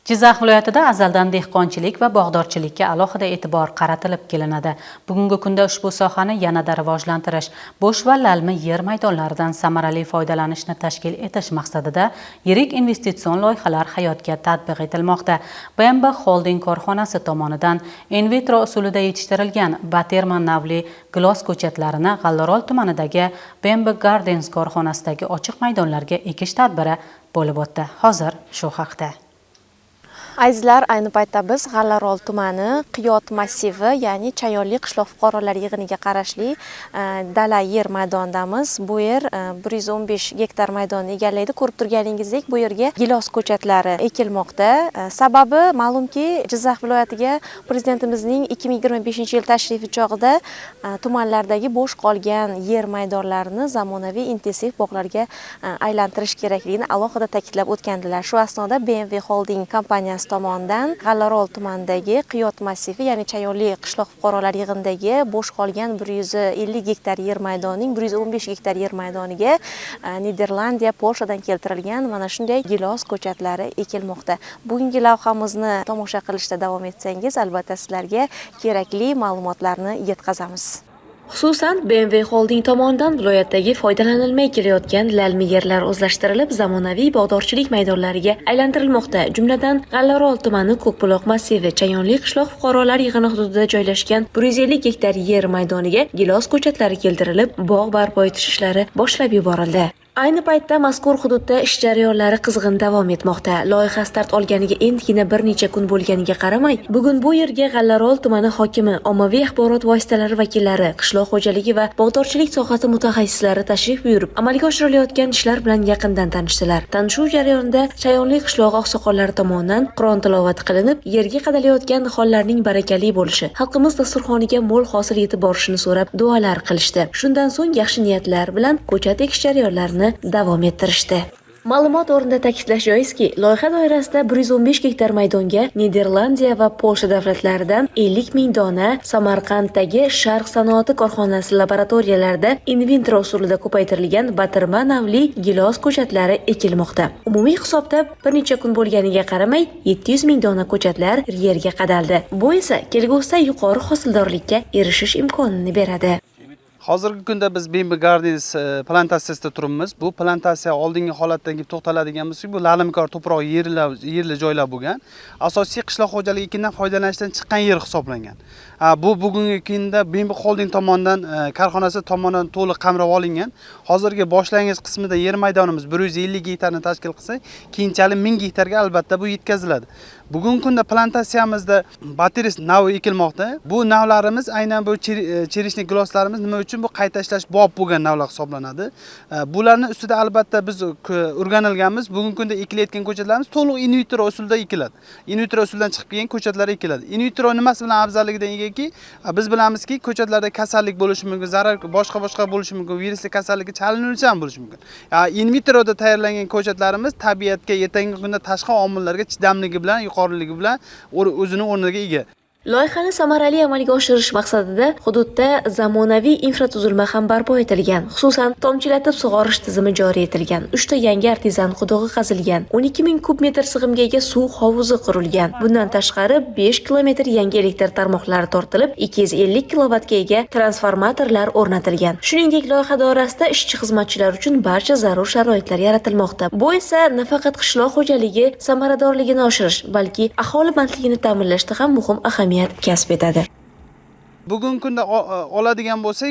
Jizzax viloyatida azaldan dehqonchilik va bog'dorchilikka alohida e'tibor qaratilib kelinadi. Bugungi kunda ushbu sohani yanada rivojlantirish, bo'sh va lalmi yer maydonlaridan samarali foydalanishni tashkil etish maqsadida yirik investitsion loyihalar hayotga tatbiq etilmoqda. BMB Holding korxonasi tomonidan in vitro usulida yetishtirilgan Baterma navli gilos ko'chatlarini G'allaorol tumanidagi BMB Gardens korxonasidagi ochiq maydonlarga ekish tadbiri bo'lib o'tdi. Hozir shu haqda. Azizlar, ayni paytda biz G'allaorol tumani Qiyot massivi, ya'ni Chayonli qishloq fuqarolar yig'iniga qarashli dala yer maydonidamiz. Bu yer 115 gektar maydonni egallaydi. Ko'rib turganingizdek, bu yerga gilos ko'chatlari ekilmoqda. Sababi ma'lumki, Jizzax viloyatiga prezidentimizning 2025-yil tashrifi chog'ida tumanlardagi bo'sh qolgan yer maydonlarini zamonaviy intensiv bog'larga aylantirish kerakligini alohida ta'kidlab o'tgandilar. Shu asnoda BMW Holding kompaniyasi tomonidan G'allaorol tumanidagi Qiyot massivi, ya'ni Chayonli qishloq fuqarolar yig'inidagi bo'sh qolgan 150 gektar yer maydonining 115 gektar yer maydoniga Niderlandiya, Polshadan keltirilgan mana shunday gilos ko'chatlari ekilmoqda. Bugungi lavhamizni tomosha qilishda davom etsangiz, albatta sizlarga kerakli ma'lumotlarni yetkazamiz. Xususan, BMW Holding tomonidan viloyatdagi foydalanilmay kelayotgan lalmi yerlar o'zlashtirilib, zamonaviy bog'dorchilik maydonlariga aylantirilmoqda. Jumladan, G'allaorol tumani Ko'kbuloq massivi Chayonli qishloq fuqarolar yig'ini hududida joylashgan 150 gektar yer maydoniga gilos ko'chatlari keltirilib, bog' barpo etish ishlari boshlab yuborildi. Ayni paytda mazkur hududda ish jarayonlari qizg'in davom etmoqda. Loyiha start olganiga endigina bir necha kun bo'lganiga qaramay, bugun bu yerga G'allaorol tumani hokimi, ommaviy axborot vositalari vakillari, qishloq xo'jaligi va bog'dorchilik sohasi mutaxassislari tashrif buyurib, amalga oshirilayotgan ishlar bilan yaqindan tanishdilar. Tanishuv jarayonida Chayonli qishlog'i oqsoqollari tomonidan Qur'on tilovati qilinib, yerga qadalayotgan nihollarning barakali bo'lishi, xalqimiz dasturxoniga mo'l hosil yetib borishini so'rab duolar qilishdi. Shundan so'ng yaxshi niyatlar bilan ko'chat ekish jarayonlarini davom ettirishdi. Ma'lumot o'rnida ta'kidlash joizki, loyiha doirasida 115 gektar maydonga Niderlandiya va Polsha davlatlaridan 50 ming dona Samarqanddagi Sharq sanoati korxonasi laboratoriyalarida in vitro usulida ko'paytirilgan batirma navli gilos ko'chatlari ekilmoqda. Umumiy hisobda bir necha kun bo'lganiga qaramay 700 ming dona ko'chatlar yerga qadaldi. Bu esa kelgusida yuqori hosildorlikka erishish imkonini beradi. Hozirgi kunda biz BMB Gardens plantatsiyasida turibmiz. Bu plantatsiya oldingi holatdan kelib to'xtaladigan bo'lsak, bu lalimkor tuproq yerli joylar bo'lgan. Asosiy qishloq xo'jaligi ekindan foydalanishdan chiqqan yer hisoblangan. Bu bugungi kunda BMB Holding tomonidan, korxonasi tomonidan to'liq qamrab olingan. Hozirgi boshlang'ich qismida yer maydonimiz 150 gektarni tashkil qilsa, keyinchalik 1000 gektarga albatta bu yetkaziladi. Bugungi kunda plantatsiyamizda Bateris navi ekilmoqda. Bu navlarimiz aynan bu cherishni giloslarimiz nima uchun bu qayta ishlash bob bo'lgan navlar hisoblanadi. Bularning ustida albatta biz o'rganilganmiz. Bugungi kunda ekilayotgan ko'chatlarimiz to'liq in vitro usulda ekiladi. In vitro usuldan chiqib kelgan ko'chatlar ekiladi. In vitro nimasi bilan afzalligidan egaki, biz bilamizki, ko'chatlarda kasallik bo'lishi mumkin, zarar boshqa-boshqa bo'lishi mumkin, virusli kasallikka chalinuvchi ham bo'lishi mumkin. In vitroda tayyorlangan ko'chatlarimiz tabiatga ertangi kunda tashqi omillarga chidamligi bilan, yuqoriligi bilan o'zini o'rniga ega. Loyihani samarali amalga oshirish maqsadida hududda zamonaviy infratuzilma ham barpo etilgan. Xususan, tomchilatib sug'orish tizimi joriy etilgan. 3 ta yangi artezan qudug'i qazilgan. 12 ming kub metr sig'imga ega suv hovuzi qurilgan. Bundan tashqari 5 kilometr yangi elektr tarmoqlari tortilib, 250 kilovatga ega transformatorlar o'rnatilgan. Shuningdek, loyiha doirasida ishchi xizmatchilar uchun barcha zarur sharoitlar yaratilmoqda. Bu esa nafaqat qishloq xo'jaligi samaradorligini oshirish, balki aholi bandligini ta'minlashda ham muhim ahamiyat kasb etadi. Bugungi kunda oladigan bo'lsak,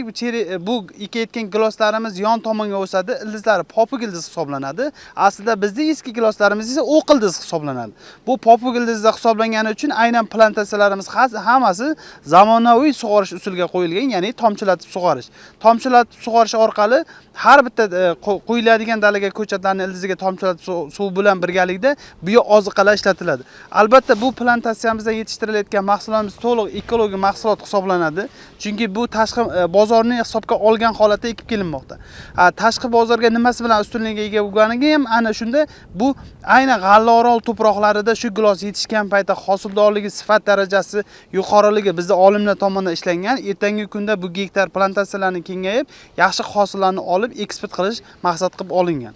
bu ekayotgan giloslarimiz yon tomonga o'sadi, ildizlari popuk ildiz hisoblanadi. Aslida bizning eski giloslarimiz esa o'q ildiz hisoblanadi. Bu popuk ildizda hisoblangani uchun aynan plantatsiyalarimiz hammasi zamonaviy sug'orish usuliga qo'yilgan, ya'ni tomchilatib sug'orish. Tomchilatib sug'orish orqali har bitta qo'yiladigan dalaga ko'chatlarning ildiziga tomchilatib suv bilan birgalikda bio oziqalar ishlatiladi. Albatta bu plantatsiyamizda yetishtirilayotgan mahsulotimiz to'liq ekologik mahsulot hisoblanadi. Chunki bu tashqi bozorni hisobga olgan holatda ekib kelinmoqda. Tashqi bozorga nimasi bilan ustunlikka ega bo'lganiga ham ana shunda bu aynan G'allaorol tuproqlarida shu gilos yetishgan paytda hosildorligi, sifat darajasi yuqoriligi bizda olimlar tomonidan ishlangan. Ertangi kunda bu gektar plantatsiyalarni kengayib, yaxshi hosillarni olib eksport qilish maqsad qilib olingan.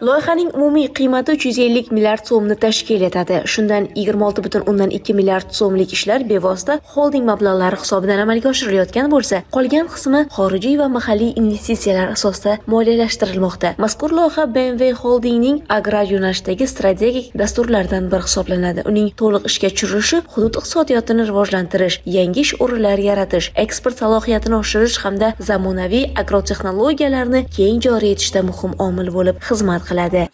Loyihaning umumiy qiymati 350 milliard so'mni tashkil etadi. Shundan 26,2 milliard so'mlik ishlar bevosita xolding mablag'lari hisobidan amalga oshirilayotgan bo'lsa, qolgan qismi xorijiy va mahalliy investitsiyalar asosida moliyalashtirilmoqda. Mazkur loyiha BMW Holdingning agrar yo'nalishdagi strategik dasturlaridan biri hisoblanadi. Uning to'liq ishga tushirilishi hudud iqtisodiyotini rivojlantirish, yangi ish o'rinlari yaratish, eksport salohiyatini oshirish hamda zamonaviy agrotexnologiyalarni keng joriy etishda muhim omil bo'lib xizmat qiladi.